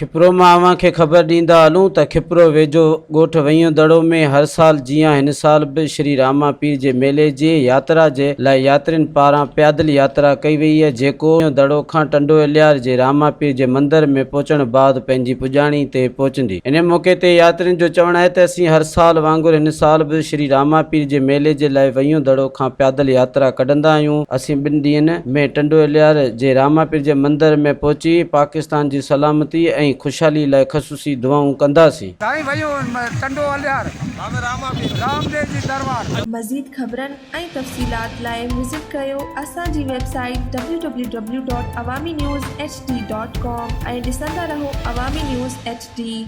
کپرو مان اوهان کي خبر ڏيندا هلون ته کپرو ويجهو ڳوٺ ويون دڙو ۾ هر سال جيان هن سال به شري راما پير جي ميلي جي ياترا جي لاء ياترين پاران پيادل ياترا ڪئي وئي جيڪو ويون دڙو کان ٽنڊو الهيار جي راما پير جي مندر ۾ پهچڻ بعد پنهنجي پڄاڻي تي پهچندي. ان موقعي تي ياترين جو چوڻ آهي ته اسين هر سال وانگر هن سال به شري راما پير جي ميلي جي لاء ويون دڙو کان پيادل ياترا ڪڍندا آهيون اسين ٻن ڏينهن ۾ ٽنڊو الهيار جي راماپير جي مندر ۾ پهچي پاڪستان جي سلامتي ۽ خوشحالي لاء خصوصي دعائون ڪنداسين. سائين ويون ٽنڊو الهيار رامديو جي درٻار. مزيد خبرن ۽ تفصيلات لاء وزٽ ڪريو اسان جي website W W W dot Awami news H D dot com ۽ ڏسندا رهو عوامي نيوز ايڇ ڊي.